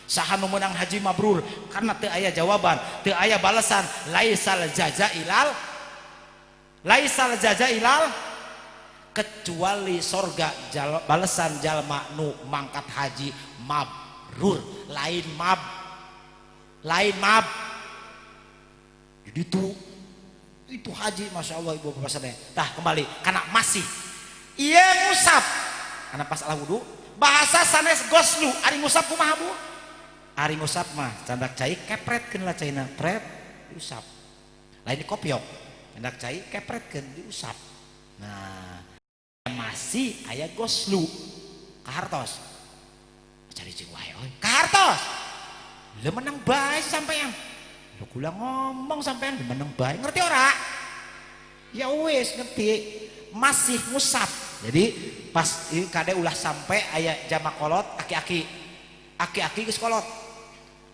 Saha nu meunang haji mabrur karena teu aya jawaban, teu aya balasan. Laisal jaza ilal, laisal jaza ilal, kecuali sorga balasan jalma nu mangkat haji mabrur, lain mab, lain mab. Jadi itu haji, masya Allah ibu bapak sadaya. Tah kembali karena masih iya ngusap karena pas ala wudu bahasa sanes goslu ari ngusap kumaha bu? Ari ngusap mah candak cai kepretkeun lah caina pret diusap, lain dikopiok, candak cai kepretkeun diusap. Nah masih aya goslu kahartos cari cing wae oi kahartos leu menang bae sampean lho kula ngomong sampean menang bae ngerti ora? Ya wis ngerti masih ngusap. Jadi pas kade ulah sampai aya jama kolot aki-aki aki-aki geus kolot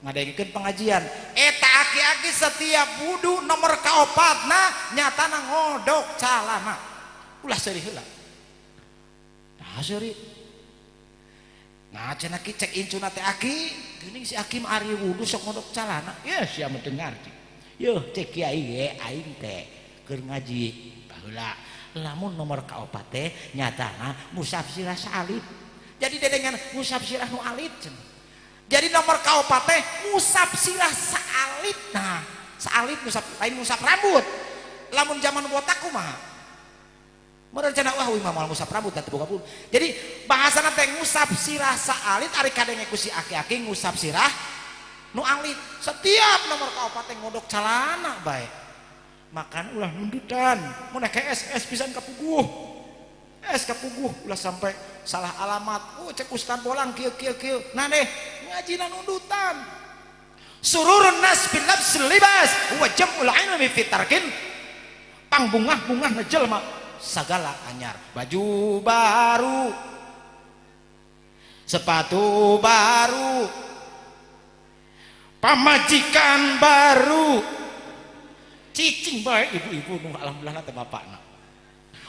ngadengkeun pengajian eta aki-aki setiap wudu nomor kaopatna nyatana ngodok calana ulah seuri heula. Nah seuri nah cenah ki cek incuna teh aki geuning si aki mah ari wudu sok ngodok calana ya sia mah teu ngarti yeuh cek kiai ge aing teh keur ngaji baheula lamun nomor kaopat teh nyatana ngusap sirah saalit. Jadi dedengan ngusap sirah nu alit cenah. Jadi nomor kaopat teh ngusap sirah saalit. Nah saalit ngusap lain ngusap rambut. Lamun zaman botak kumaha? Meureun cenah wah uing mah moal ngusap rambut da teu boga bulu. Jadi bahasana teh ngusap sirah saalit ari kadenge ku si aki-aki ngusap sirah nu alit. Setiap nomor kaopat teh ngodok calana bae. Makan ulah nundutan, mun es es pisan kapuguh. Es kapuguh ulah sampai salah alamat. Oh cek ustad bolang kieu kieu kieu. Nah deh ngajina nundutan. Sururun nas bil labsil libas wa jam'ul ilmi fi tarkin. Pangbungah-bungah jelema sagala anyar, baju baru, sepatu baru, pamajikan baru, cicing bae ibu-ibu nu alhamdulillah teh bapakna.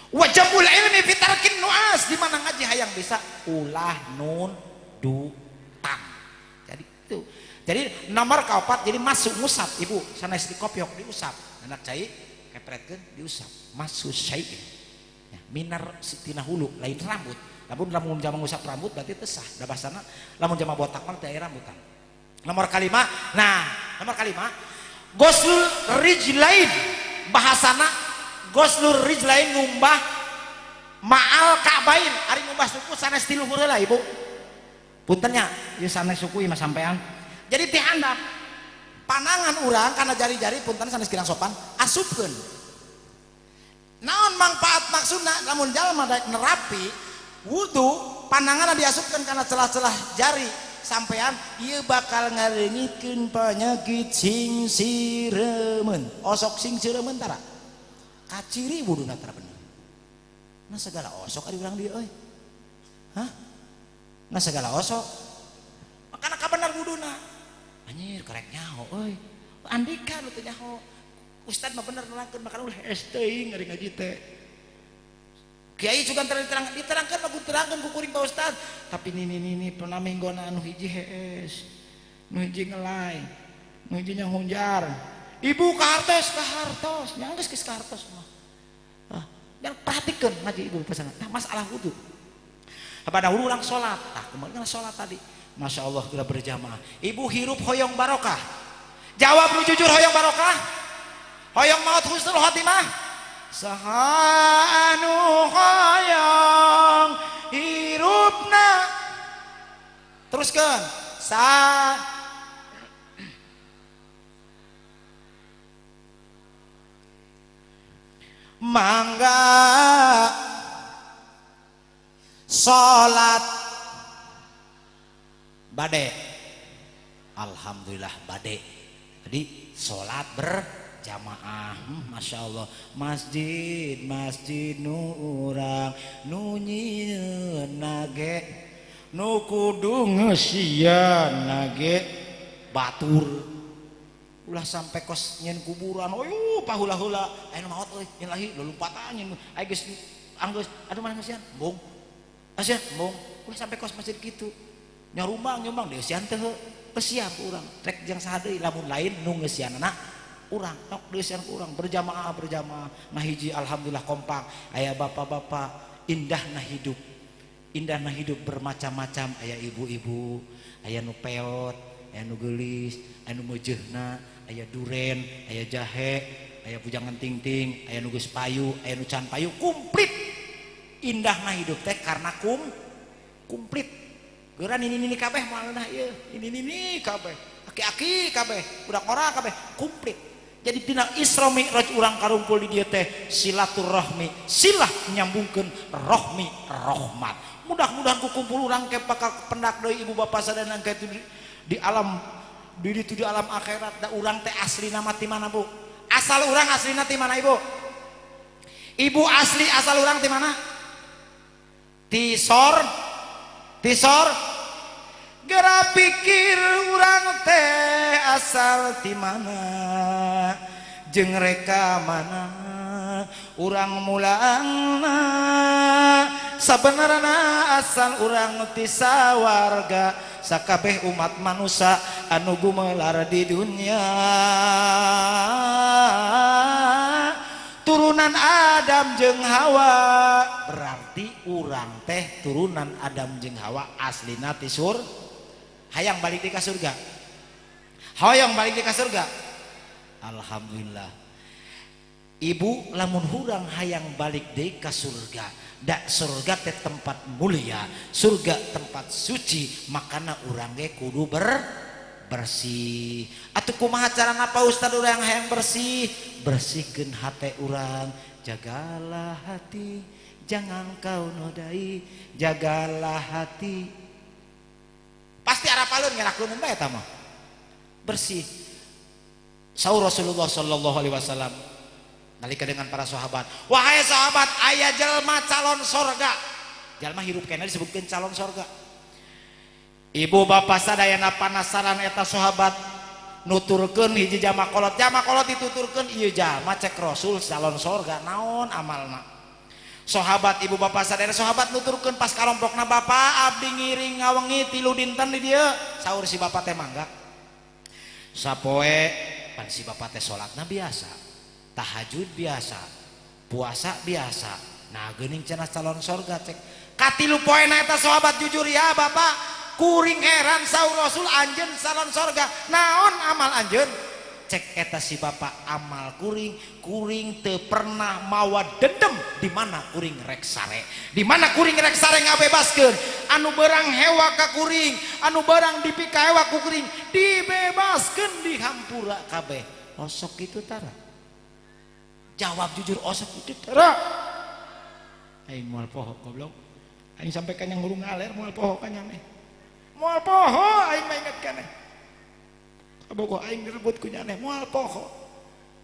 Wa jam'ul ilmi fi tarkin nuas, di mana ngaji hayang bisa ulah nundutan. Jadi itu. Jadi nomor kaopat jadi masuk ngusap ibu sanes dikopiok diusap, anak cai kepretkeun diusap, masuk syai'in. Ya, minar tina hulu lain rambut. Lamun lamun jama ngusap rambut berarti teu sah. Da basana lamun jama botak mah teu aya rambutan. Nomor kalima, nah nomor kalima goslul rijlain, bahasana goslul rijlain ngumbah ma'al ka'bain, ari ngumbah suku sanes ti luhur heula ibu. Punten nya ieu sanes suku ieu mah sampean. Jadi ti handap panangan urang kana jari-jari punten sanes kirang sopan asupkeun. Naon manfaat maksudna lamun jalma daek nerapi wudu pananganna diasupkeun kana celah-celah jari sampean ieu bakal ngaleungitkeun penyakit sing siremen. Osok sing siremen tara. Kaciri wuduna tara bener. Nah segala osok ari urang dieu euy. Hah? Nah segala osok. Makana kabener wuduna. Anjir korek nyaho euy. Andika nu teu nyaho. Ustad mah bener nerangkeun maka ulah es teuing ari ngaji teh. Kiai juga diterangkan, diterangkan mah diterangkan ku kuring Pak Ustad. Tapi nini nini pernah minggona anu hiji hees. Nu hiji ngelai, nu hiji nyahunjar. Ibu kahartos, kahartos, nya geus geus kahartos mah. Ah, dan perhatikeun ngaji ibu pasangan. Tah masalah wudu. Pada wudu ulang salat. Tah kumaha salat tadi? Masya Allah kita berjamaah. Ibu hirup hoyong barokah. Jawab lu jujur hoyong barokah. Hoyong maut husnul khotimah. Saha anu hoyong hirupna. Teruskan. Sa mangga salat bade. Alhamdulillah bade. Jadi salat berjamaah. Masya Allah. Masjid masjid nu urang nu nyieun nage nu kudu ngeusian nage batur. Ulah sampai kos nyen kuburan. Oyuh pahula-hula. Aya nu maot euy, nyen lahi lulumpatan nyen. Aya geus anggeus aduh mana ngeusian? Embung. Ngeusian embung. Ulah sampai kos masjid kitu. Nyarumbang nyumbang dieusian teh heuh. Kesian urang rek jeung saha deui lamun lain nu ngeusianana urang tok deusian ku urang berjamaah berjamaah ngahiji alhamdulillah kompak aya bapak-bapak indahna hidup. Indahna hidup bermacam-macam aya ibu-ibu, aya nu peot, aya nu geulis, aya nu meujeuhna, aya duren, aya jahe, aya pujangan ting-ting, aya nu geus payu, aya nu can payu, komplit. Indahna hidup teh karena komplit. Geuran ini kabeh moal nah ieu, ini kabeh. Aki-aki kabeh, budak ora kabeh, komplit. Jadi tina Isra Mi'raj urang karumpul di dieu teh silaturahmi, silah nyambungkeun rohmi rahmat. Mudah-mudahan kukumpul urang ke bakal pendak deui ibu bapak sadayana engke di alam di ditu di alam akhirat da urang teh aslina mah ti mana Bu? Asal urang aslina ti mana Ibu? Ibu asli asal urang ti mana? Tisor tisor geura pikir urang teh asal ti mana jeung reka mana urang mulangna sabenerna asal urang ti sawarga sakabeh umat manusia anu gumelar di dunia turunan Adam jeung Hawa berarti urang teh turunan Adam jeung Hawa aslina ti surga. Hayang balik di ka surga, hayang balik di ka surga. Alhamdulillah ibu lamun hurang hayang balik deui ka surga, dak surga teh tempat mulia, surga tempat suci, makana urang ge kudu bersih. Atuh kumaha carana Pak Ustad urang hayang bersih? Bersihkeun hate urang, jagalah hati jangan kau nodai, jagalah hati. Pasti arapaleun ngelakueun bae eta mah. Bersih. Saur Rasulullah sallallahu alaihi wasallam nalika dengan para sahabat, wahai sahabat, aya jelma calon sorga. Jalma hirup kena disebutkeun calon sorga. Ibu bapak sadayana panasaran eta sahabat nuturkeun hiji jama kolot, jama kolot dituturkeun ieu jalma cek Rasul calon sorga, naon amalna? Sahabat ibu bapak sadayana sahabat nuturkeun pas kalompokna bapak abdi ngiring ngawengi 3 dinten di dieu, saur si bapak teh mangga. Sapoe pan si bapak teh salatna biasa, tahajud biasa, puasa biasa. Nah geuning cenah calon sorga cek. Katilu poena eta sahabat jujur ya bapak, kuring heran saur Rasul anjeun calon sorga, naon amal anjeun? Cek eta si bapak amal kuring, kuring teu pernah mawa dendam di mana kuring rek sare, di mana kuring rek sare ngabebaskeun anu berang hewa ka kuring, anu barang dipikahewa ku kuring dibebaskeun dihampura kabeh. Osok itu tara? Jawab jujur, osok itu tara? Aing moal poho goblok, aing sampai kanyang ngurung ngaler moal poho kanyang nih, moal poho aing mah inget keneh. Kabogoh aing direbut ku nyaneh moal poho.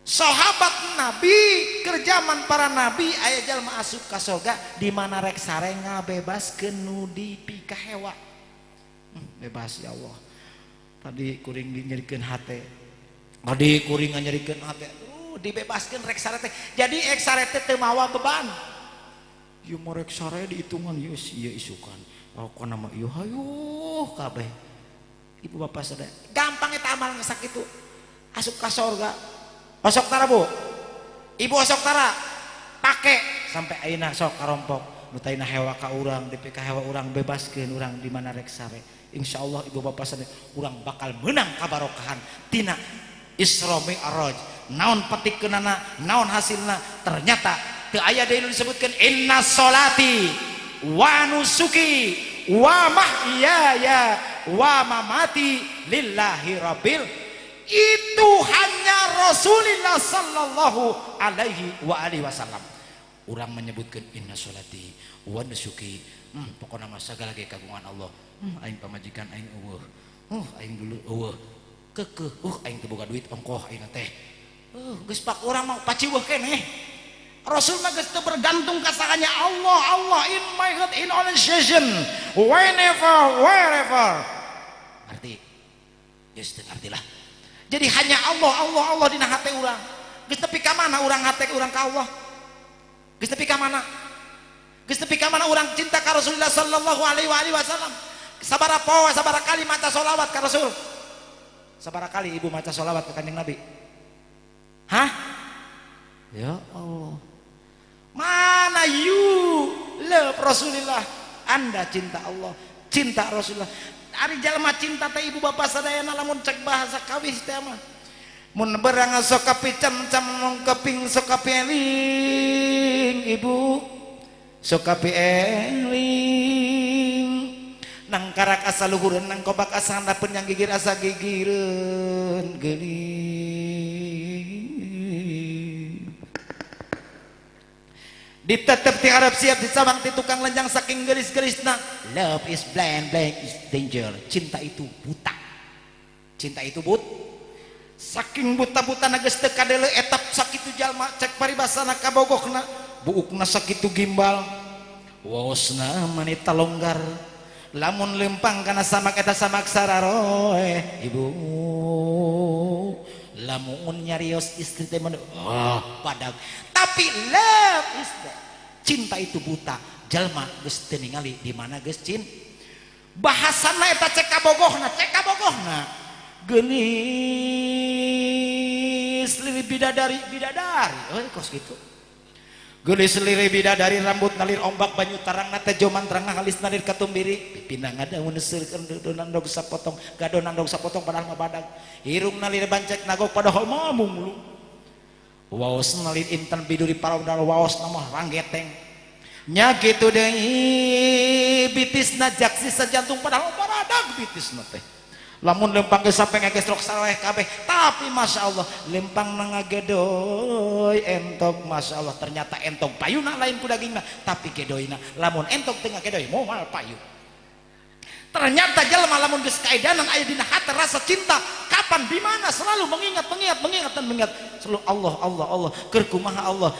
Sahabat Nabi kerjaman para nabi aya jalma asup ka surga di mana rek sare ngabebaskeun nu dipikahewa. Bebas ya Allah. Tadi kuring nyerikeun hate. Tadi kuring nyerikeun hate. Dibebaskeun rek sare teh. Jadi rek sare teh teu mawa beban. Ieu mah rek sare dihitungan ieu ieu isukan. Rokona mah ieu hayuh kabeh. Ibu bapak sadaya gampang eta amal sakitu asup ka sorga. Osok tara Bu, ibu osok tara pake sampai ayeuna sok karompok nu taina hewa ka urang dipikahewa urang bebaskeun urang di mana rek sare. Insyaallah ibu bapak sadaya urang bakal menang kabarokahan tina Isra Mi'raj. Naon petikeunana, naon hasilna, ternyata teu aya deui nu disebutkeun inna sholati wa nusuki wa mahyaya wa mamati lillahi rabbil. Itu hanya Rasulullah sallallahu alaihi wa alihi wasallam. Urang menyebutkan inna sholati wa nusuki, pokona mah sagala ge kagungan Allah. Aing pamajikan aing eueuh, aing dulu eueuh kekeuh, aing teu boga duit ongkoh aing teh. Geus pak urang mah paciweuh keneh. Rasul mah geus teu bergantung ka sahanya Allah, Allah in my heart in all season, whenever, wherever. Ngerti? Geus teu ngerti lah. Jadi hanya Allah, Allah, Allah dina hate urang. Geus tepi ka mana urang hate urang ka Allah? Geus tepi ka mana? Geus tepi ka mana urang cinta ka Rasulullah sallallahu alaihi wasallam? Sabaraha poe, sabaraha kali maca sholawat ka Rasul? Sabaraha kali ibu maca sholawat ke Kanjeng Nabi? Hah? Ya Allah. Mana you love Rasulillah? Anda cinta Allah, cinta Rasulullah. Ari jalma cinta teh ibu bapak sadayana lamun cek bahasa kawis teh mah. Mun berang sok kapicam-cam mung keping sok kapieling ibu. Sok kapieling. Nang karak asa luhureun nang kobak asa handapeun yang gigir asa gigireun geuning. Ditetep ti harap siap dicabang ti tukang lenjang saking gelis-gelisna. Love is blind, blind is danger. Cinta itu buta. Cinta itu but. Saking buta-butana geus teu kadeuleu etap sakitu jalma cek paribasana kabogokna, buukna sakitu gimbal. Waosna manita longgar. Lamun lempang kana samak eta samak sararoe ibu. Lamun nyarios istri teh oh, badag. Tapi love is dead. Cinta itu buta. Jalma geus teu ningali di mana geus cin. Bahasana eta cek kabogohna, cek kabogohna. Geulis lirih bidadari, bidadari. Oh, kos kitu. Geulis lirih bidadari rambut nalir ombak banyu tarangna teh joman terang halis nalir katumbiri. Pipina ngadaun seukeun nandog sapotong, gado nandog sapotong padahal mah badag. Irung nalir bancek nagok padahal mah munglu. Waos nalir intan biduri paraudal waos nama ranggeteng. Nya kitu deui bitisna jaksi sajantung padahal baradag bitisna teh. Lamun lempang geus sampe ngagesrok sareh kabeh, tapi masya Allah lempang ngagedoy entok masya Allah ternyata entok payuna lain ku dagingna tapi gedoyna lamun entok teu ngagedoy moal payu. Ternyata jelema lamun geus kaedanan aya dina hati rasa cinta kapan di mana selalu mengingat mengingat mengingat dan mengingat selalu Allah Allah Allah keur kumaha Allah.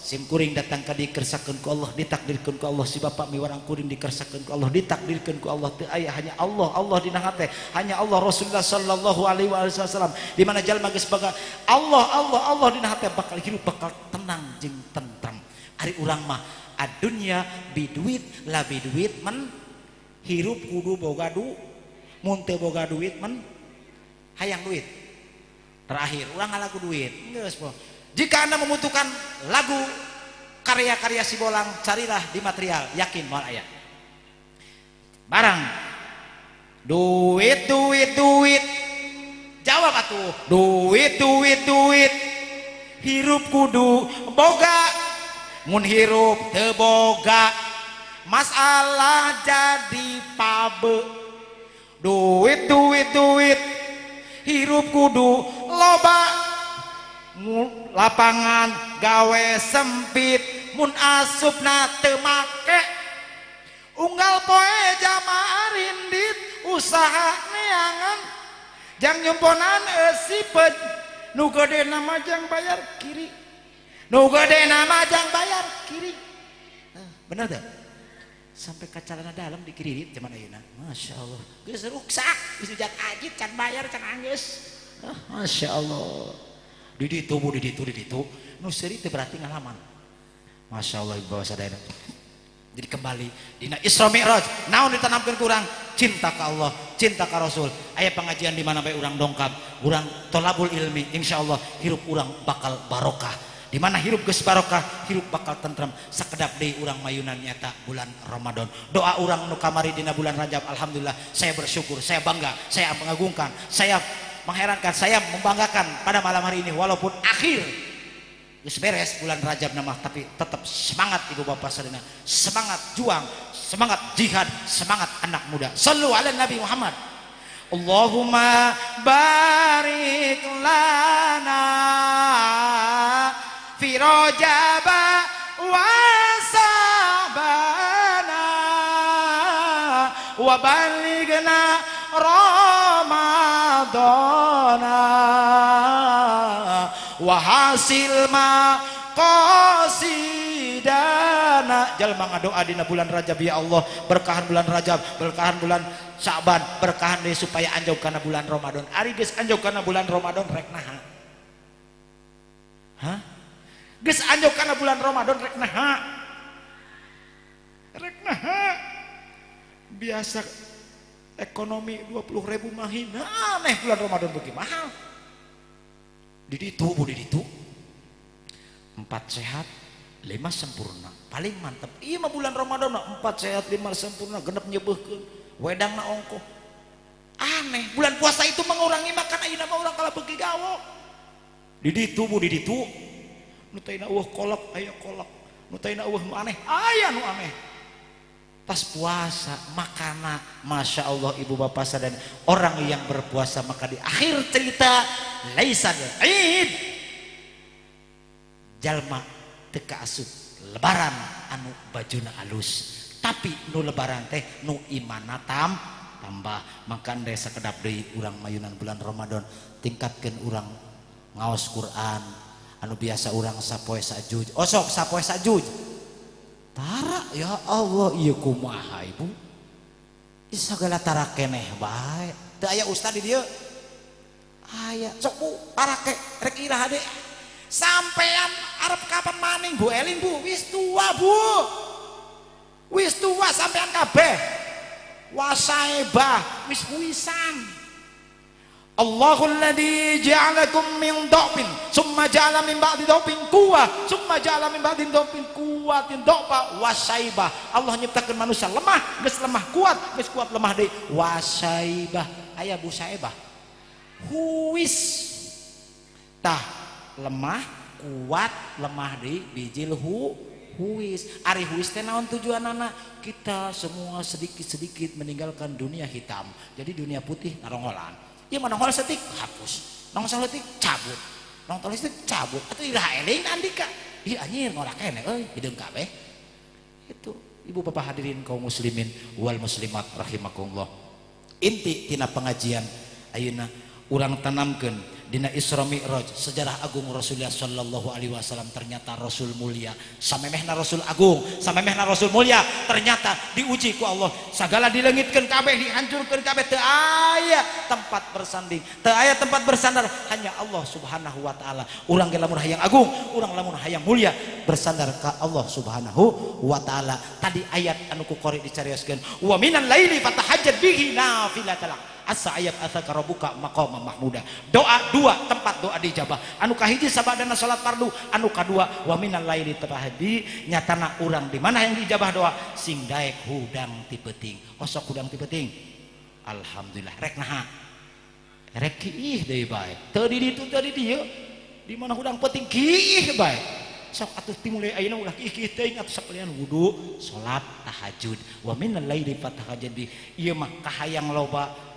Sim kuring datang ka dikersakeun ku Allah ditakdirkeun ku Allah si bapak miwarang kuring dikersakeun ku Allah ditakdirkeun ku Allah teu aya hanya Allah Allah dina hate hanya Allah Rasulullah sallallahu alaihi wasallam di mana jalma geus baga Allah Allah Allah dina hate bakal hirup bakal tenang jeung tentram. Ari urang mah adunya biduit la biduit men hirup kudu boga du mun teu boga duit men hayang duit terakhir urang ngalagu duit geus poh. Jika Anda membutuhkan lagu karya-karya si Bolang, carilah di material, yakin moal aya. Barang duit duit duit. Jawab atuh, duit duit duit. Hirup kudu boga, mun hirup teu boga, masalah jadi pabe. Duit duit duit. Hirup kudu loba. Lapangan gawe sempit mun asupna teu make unggal poe jamaah rindit usaha neangan jang nyumponan eusi peut nu gedena mah jang bayar kiri nu gedena mah jang bayar kiri. Bener teu? Sampai ka calana dalam dikiridit zaman ayeuna Masya Allah geus ruksak geus jat ajit can bayar can anggeus. Masya Allah di ditu bu di ditu di ditu nu seuri teh berarti ngalaman. Masya Allah ibu sadayana. Jadi kembali dina Isra Mi'raj naon ditanamkeun ku urang cinta ka Allah cinta ka Rasul. Aya pengajian di mana bae urang dongkap urang tolabul ilmi insyaallah hirup urang bakal barokah. Di mana hirup geus barokah hirup bakal tentram. Sakedap deui urang mayunan nyata bulan Ramadan. Doa urang nu kamari dina bulan Rajab alhamdulillah saya bersyukur saya bangga saya mengagungkan saya mengherankan, saya membanggakan pada malam hari ini walaupun akhir geus beres bulan Rajab nama tapi tetap semangat ibu bapak sadayana, semangat juang, semangat jihad, semangat anak muda. Sallu ala Nabi Muhammad. Allahumma barik lana fi Rajab wa Sa'bana wa balighna Ramadana wa hasil ma qasidana. Jalma ngadoa dina bulan Rajab ya Allah berkahan bulan Rajab berkahan bulan Sya'ban berkahan deui supaya anjog kana bulan Ramadan. Ari geus anjog kana bulan Ramadan rek naha? Hah? Geus anjog kana bulan Ramadan rek naha? Rek naha? Biasa Ekonomi 20.000 mahina aneh bulan Ramadan beuki mahal. Di ditu bu di ditu. 4 sehat, 5 sempurna. Paling mantep. Ieu mah bulan Ramadan 4 sehat, 5 sempurna, genep nyebeuhkeun. Wedangna ongkoh. Aneh, bulan puasa itu mengurangi makan ayeuna mah urang kalah beuki gawok. Di ditu bu di ditu. Nu tadina eueuh kolak aya kolak. Nu tadina eueuh nu aneh, aya nu aneh. Pas puasa makana masya Allah ibu bapak sadaya orang yang berpuasa maka di akhir cerita laisal id jalma teu kaasup lebaran anu bajuna alus tapi nu lebaran teh nu imana tambah maka andai sakedap deui urang mayunan bulan Ramadan tingkatkeun urang ngaos Quran anu biasa urang sapoe sajuj osok sapoe sajuj tara ya Allah ieu kumaha ibu sagala tara keneh bae teu aya ustad di dieu aya sok bu parake rek iraha deui sampean arep kapan maning Bu Elin bu wis tua bu wis tua sampean kabeh wasaibah wis wisan Allahul ladzi ja'alakum min dha'fin summa ja'ala min ba'di dha'fin quwwah summa ja'ala min ba'di dha'fin quwwatin dha'fa wasaibah. Allah nyiptakeun manusia lemah geus lemah kuat geus kuat lemah deui wasaibah aya bu saibah huwis tah lemah kuat lemah deui bijil huwis. Ari huwis teh naon tujuanana? Kita semua sedikit-sedikit meninggalkan dunia hitam jadi dunia putih narongolan. Ieu mah nongol setik hapus, nongol setik cabut, nongol setik cabut. Atuh iraha eling andika. Ih anjir ngora keneh euy hideung kabeh. Itu ibu bapak hadirin kaum muslimin wal muslimat rahimakumullah. Inti tina pengajian ayeuna urang tanamkeun dina Isra Mi'raj sejarah agung Rasulullah sallallahu alaihi wasallam ternyata Rasul mulia samemehna Rasul agung samemehna Rasul mulia ternyata diuji ku Allah sagala dileungitkeun kabeh dihancurkeun kabeh teu aya tempat bersanding teu aya tempat bersandar hanya Allah Subhanahu wa taala. Urang ge lamun hayang agung urang lamun hayang mulia bersandar ka Allah Subhanahu wa taala. Tadi ayat anu ku qori dicarioskeun wa minal laili fatahajjat bihi nafilatan lak asa ayat asaka rabbuka maqama mahmuda. Doa dua tempat doa dijabah. Anu kahiji sabadana salat fardu, anu kadua wa minal laili tatahajjat nyatana urang di mana yang dijabah doa sing daek hudang ti peuting. Osok hudang ti peuting. Alhamdulillah rek naha? Rek kiih deui bae. Teu di ditu teu di dieu. Di mana hudang peuting kiih bae. Sok atuh timulai ayeuna ulah kiih-kiih teuing atuh sakalian wudu, salat tahajud. Wa minal laili fatahajjat bi. Ieu mah kahayang loba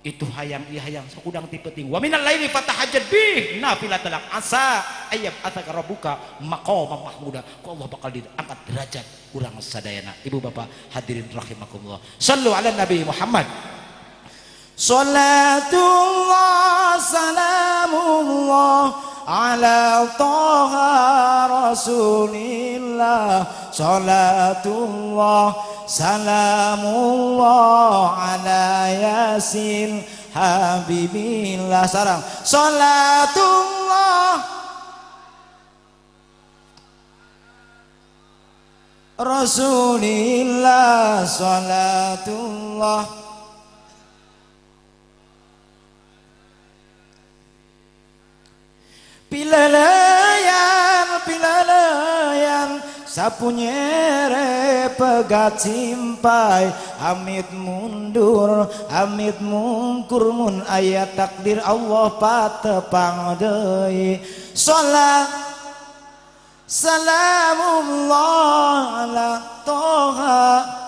itu hayang ieu hayang sok udang ti peuting wa minal laili fatahajjat bih nafilatan lak asa ayyab ataka rabbuka maqaman mahmuda. Ku Allah bakal diangkat derajat urang sadayana. Ibu bapak hadirin rahimakumullah. Sallu ala Nabi Muhammad. Salatullah salamullah ala Taha Rasulillah. Salatullah salamullah ala Yasin Habibillah. Sarang salatullah Rasulillah. Salatullah pilalayan pilalayan sapu nyere pegat simpai amit mundur amit mungkur mun aya takdir Allah patepang deui. Salat salamullah ala Toha.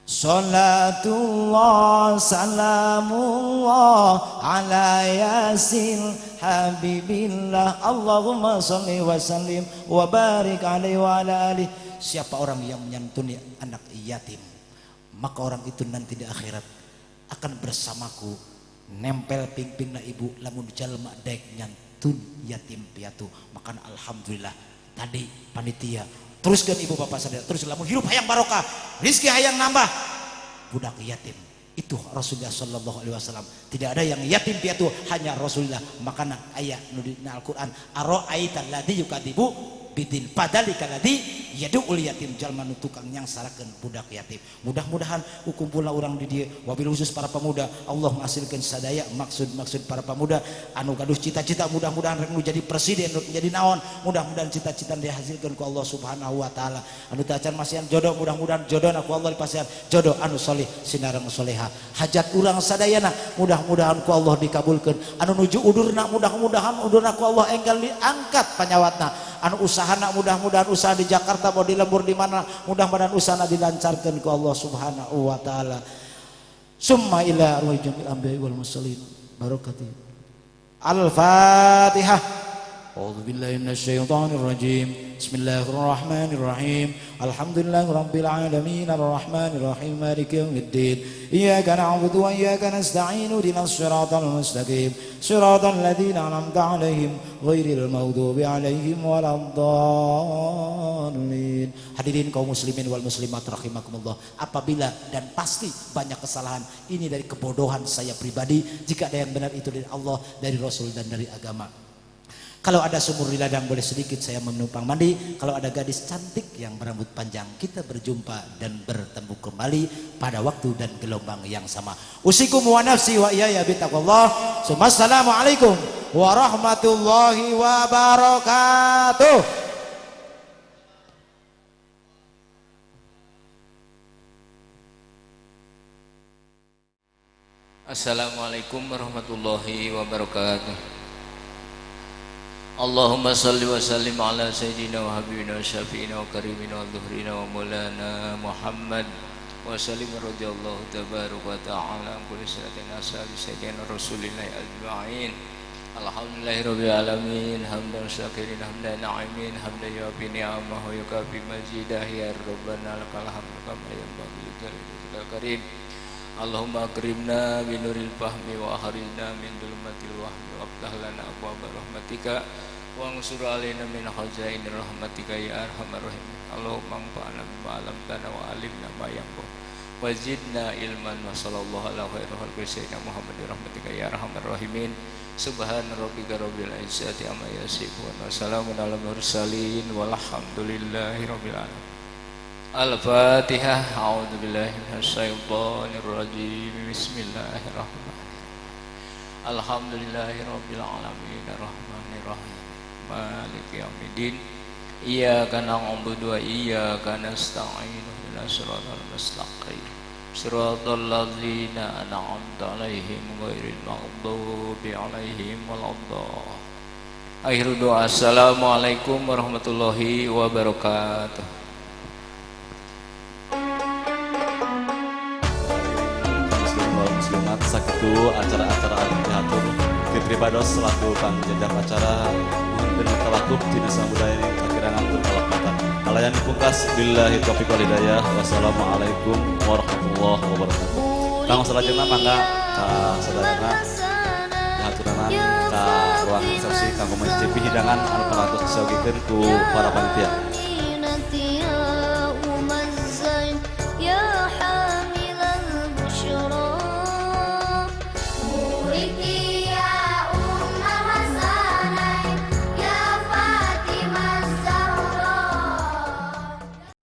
Salatullah salamullah ala Yasin Habibillah. Allahumma salli wa sallim wa barik alaihi wa ala alihi. Siapa orang yang menyantuni anak yatim maka orang itu nanti di akhirat akan bersamaku nempel pingpingna ibu lamun jalma daek nyantun yatim piatu. Maka alhamdulillah tadi panitia teruskan ibu bapak sadar terus lamun hidup hayang barokah rizki hayang nambah budak yatim itu Rasulullah sallallahu alaihi wasallam. Tidak ada yang yatim piatu hanya Rasulullah. Makana ayat nu dina Al-Qur'an ara'aital ladzi yukadibu bidin padalika ladzi yad'ul yatim, jalma nu tukang nyangsarakeun budak yatim. Mudah-mudahan kumpulna urang di dieu wabil khusus para pemuda, Allah ngasilkeun sadaya maksud-maksud para pemuda anu gaduh cita-cita, mudah-mudahan rek nu jadi presiden, rek jadi naon, mudah-mudahan cita-cita dihasilkeun ku Allah Subhanahu wa taala. Anu tacan masihan jodoh, mudah-mudahan jodohna ku Allah dipasihan jodoh anu soleh sinareng soleha. Hajat urang sadayana mudah-mudahan ku Allah dikabulkeun. Anu nuju udurna mudah-mudahan udurna ku Allah enggal diangkat panyawatna. Anu usahana mudah-mudahan usaha di Jakarta mau di lembur di mana, mudah-mudahan usahana dilancarkeun ku Allah Subhanahu wa taala. Summa ila arwah jamil anbiya wal mursalin barakati. Al-Fatihah. A'udzu billahi minasyaitonir rajim. Bismillahirrahmanirrahim. Alhamdulillahi rabbil alamin arrahmanir rahim maliki yaumiddin. Iyyaka na'budu wa iyyaka nasta'in ihdinas siratal mustaqim. Siratal ladzina an'amta 'alaihim ghairil maghdubi 'alaihim waladdallin. Hadirin kaum muslimin wal muslimat rahimakumullah. Apabila dan pasti banyak kesalahan, ini dari kebodohan saya pribadi. Jika ada yang benar itu dari Allah, dari Rasul dan dari agama. Kalau ada sumur di ladang boleh sedikit saya menumpang mandi. Kalau ada gadis cantik yang berambut panjang, kita berjumpa dan bertemu kembali pada waktu dan gelombang yang sama. Usikum wa nafsi wa iyaya bitaqwallah. Assalamualaikum warahmatullahi wabarakatuh. Assalamualaikum warahmatullahi wabarakatuh. Allahumma salli wa sallim ala sayyidina wa habibina wa syafi'ina wa karimina wa dhuhrina wa maulana Muhammad wa sallim radhiyallahu tabaraka wa ta'ala an kulli salatin ashabi sayyidina Rasulillah ajma'in. Alhamdulillahi rabbil alamin, hamdan syakirin hamdan na'imin hamdan yuafi ni'amahu yukafi mazidah ya rabbana lakal hamdu kama yanbaghi li jalali karim. Allahumma akrimna bi nuril fahmi wa akhrijna min dhulumatil wahmi waftah lana abwaaba rahmatika wansur alaina min khazaini rahmatika ya arhamar rahimin. Allahumma anfa'na bima 'allamtana wa 'allimna ma yanfa'una wa zidna ilman wa sallallahu ala khairi khalqi sayyidina Muhammadin rahmatika ya arhamar rahimin. Subhana rabbika rabbil izzati amma yasifun wa salamun alal mursalin walhamdulillahi rabbil alamin. Al-Fatihah. A'udzu billahi minasyaitonir rajim. Bismillahirrahmanirrahim. Alhamdulillahi rabbil alamin arrahmanir rahim maliki yaumiddin. Iyyaka na'budu wa iyyaka nasta'in ihdinas siratal mustaqim siratal ladzina an'amta 'alaihim ghairil maghdubi 'alaihim waladdallin. Akhirul doa. Assalamualaikum warahmatullahi wabarakatuh. Muslimat sakitu acara-acara diatur Fitri Bados selaku pangjajap acara mohon tawakuf dina samudaya kakirangan tur kalepatan kalayan dipungkas billahi taufiq wal hidayah. Wassalamualaikum warahmatullahi wabarakatuh. Kang salajengna mangga ka sadayana dihaturanan ka ruang resepsi kanggo mencicipi hidangan anu parantos disayogikeun ku para panitia.